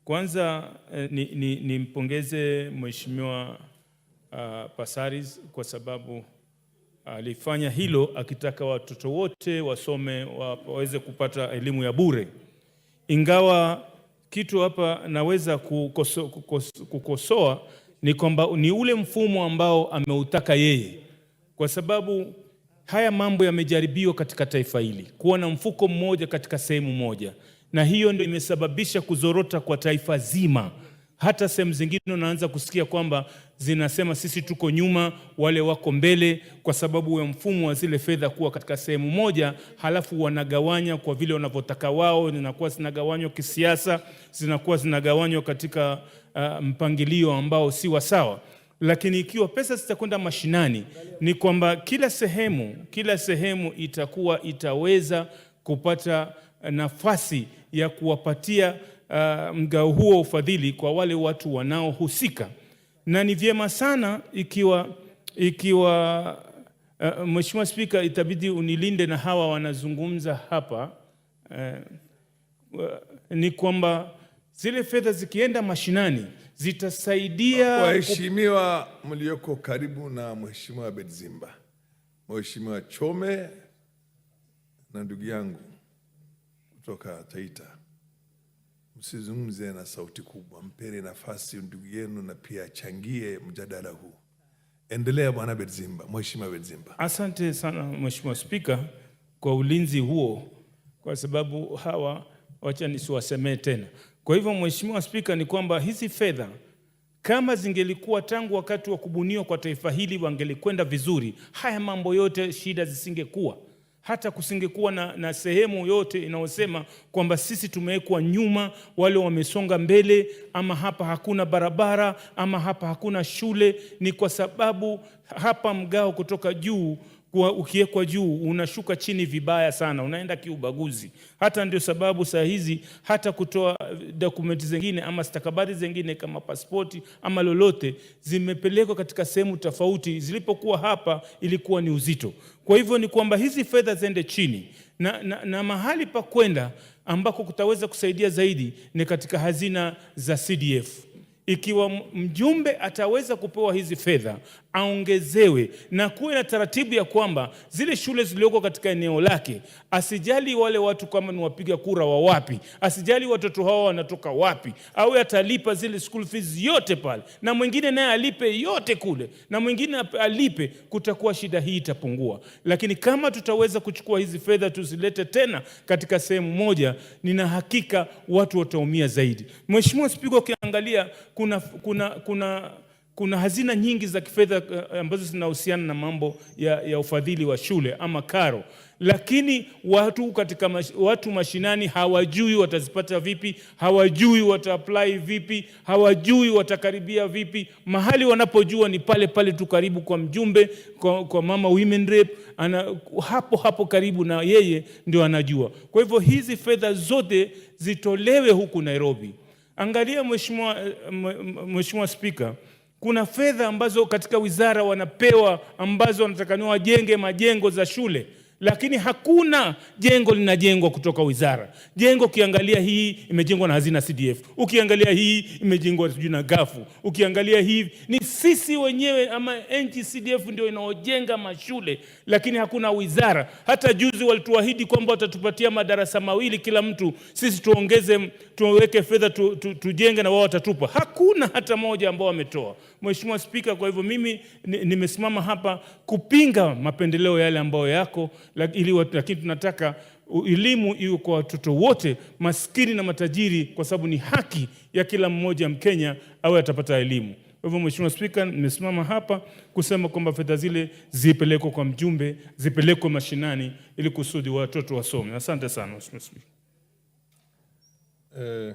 Kwanza nimpongeze Mheshimiwa Passaris kwa sababu alifanya hilo akitaka watoto wote wasome waweze kupata elimu ya bure. Ingawa kitu hapa naweza kukosoa ni kwamba ni ule mfumo ambao ameutaka yeye, kwa sababu haya mambo yamejaribiwa katika taifa hili kuwa na mfuko mmoja katika sehemu moja, na hiyo ndio imesababisha kuzorota kwa taifa zima. Hata sehemu zingine unaanza kusikia kwamba zinasema sisi tuko nyuma, wale wako mbele, kwa sababu ya mfumo wa zile fedha kuwa katika sehemu moja, halafu wanagawanya kwa vile wanavyotaka wao, zinakuwa zinagawanywa kisiasa, zinakuwa zinagawanywa katika mpangilio ambao si wa sawa. Lakini ikiwa pesa zitakwenda mashinani, ni kwamba kila sehemu itakuwa itaweza kupata nafasi ya kuwapatia mgao huo ufadhili kwa wale watu wanaohusika, na ni vyema sana ikiwa Mheshimiwa Spika, itabidi unilinde na hawa wanazungumza hapa ni kwamba zile fedha zikienda mashinani zitasaidia. Waheshimiwa mlioko karibu na Mheshimiwa Bedzimba, Mheshimiwa Chome na ndugu yangu kutoka Taita, msizungumze na sauti kubwa, mpeni nafasi ndugu yenu na pia achangie mjadala huu. Endelea, Bwana Bedzimba, Mheshimiwa Bedzimba. Asante sana, Mheshimiwa Spika, kwa ulinzi huo, kwa sababu hawa wacha nisiwasemee tena. Kwa hivyo, Mheshimiwa Spika, ni kwamba hizi fedha kama zingelikuwa tangu wakati wa kubuniwa kwa taifa hili wangelikwenda vizuri, haya mambo yote shida zisingekuwa, hata kusingekuwa na sehemu yote inayosema kwamba sisi tumewekwa nyuma, wale wamesonga mbele, ama hapa hakuna barabara, ama hapa hakuna shule. Ni kwa sababu hapa mgao kutoka juu kwa ukiwekwa juu unashuka chini vibaya sana, unaenda kiubaguzi. Hata ndio sababu saa hizi hata kutoa dokumenti zingine ama stakabadhi zingine kama pasipoti ama lolote zimepelekwa katika sehemu tofauti, zilipokuwa hapa ilikuwa ni uzito. Kwa hivyo ni kwamba hizi fedha ziende chini na mahali pa kwenda ambako kutaweza kusaidia zaidi ni katika hazina za CDF. Ikiwa mjumbe ataweza kupewa hizi fedha aongezewe na kuwe na taratibu ya kwamba zile shule zilizoko katika eneo lake, asijali wale watu kama ni wapiga kura wa wapi, asijali watoto hao wanatoka wapi, au atalipa zile school fees yote pale, na mwingine naye alipe yote kule, na mwingine alipe, kutakuwa shida hii itapungua. Lakini kama tutaweza kuchukua hizi fedha tuzilete tena katika sehemu moja, nina hakika watu wataumia zaidi. Mheshimiwa Spika, ukiangalia kuna hazina nyingi za kifedha ambazo zinahusiana na mambo ya ufadhili wa shule ama karo, lakini watu mashinani hawajui watazipata vipi, hawajui wataapply vipi, hawajui watakaribia vipi. Mahali wanapojua ni pale pale tu karibu kwa mjumbe, kwa mama women rep, hapo hapo karibu na yeye ndio anajua. Kwa hivyo hizi fedha zote zitolewe huku Nairobi. Angalia, Mheshimiwa Spika, kuna fedha ambazo katika wizara wanapewa ambazo wanatakaniwa wajenge majengo za shule, lakini hakuna jengo linajengwa kutoka wizara. Jengo ukiangalia hii imejengwa na hazina CDF, ukiangalia hii imejengwa sijui na gafu, ukiangalia hii ni sisi wenyewe ama NGCDF ndio inaojenga mashule, lakini hakuna wizara. Hata juzi walituahidi kwamba watatupatia madarasa mawili kila mtu, sisi tuongeze, tuweke fedha tujenge na wao watatupa. Hakuna hata moja ambao wametoa, Mheshimiwa Spika. Kwa hivyo mimi nimesimama hapa kupinga mapendeleo yale ambayo yako, lakini tunataka elimu iwe kwa watoto wote, maskini na matajiri, kwa sababu ni haki ya kila mmoja Mkenya awe atapata elimu. Kwa hivyo, Mheshimiwa Spika, nimesimama hapa kusema kwamba fedha zile zipelekwe kwa mjumbe, zipelekwe mashinani ili kusudi watoto wasome. Asante sana, Mheshimiwa Spika. Eh,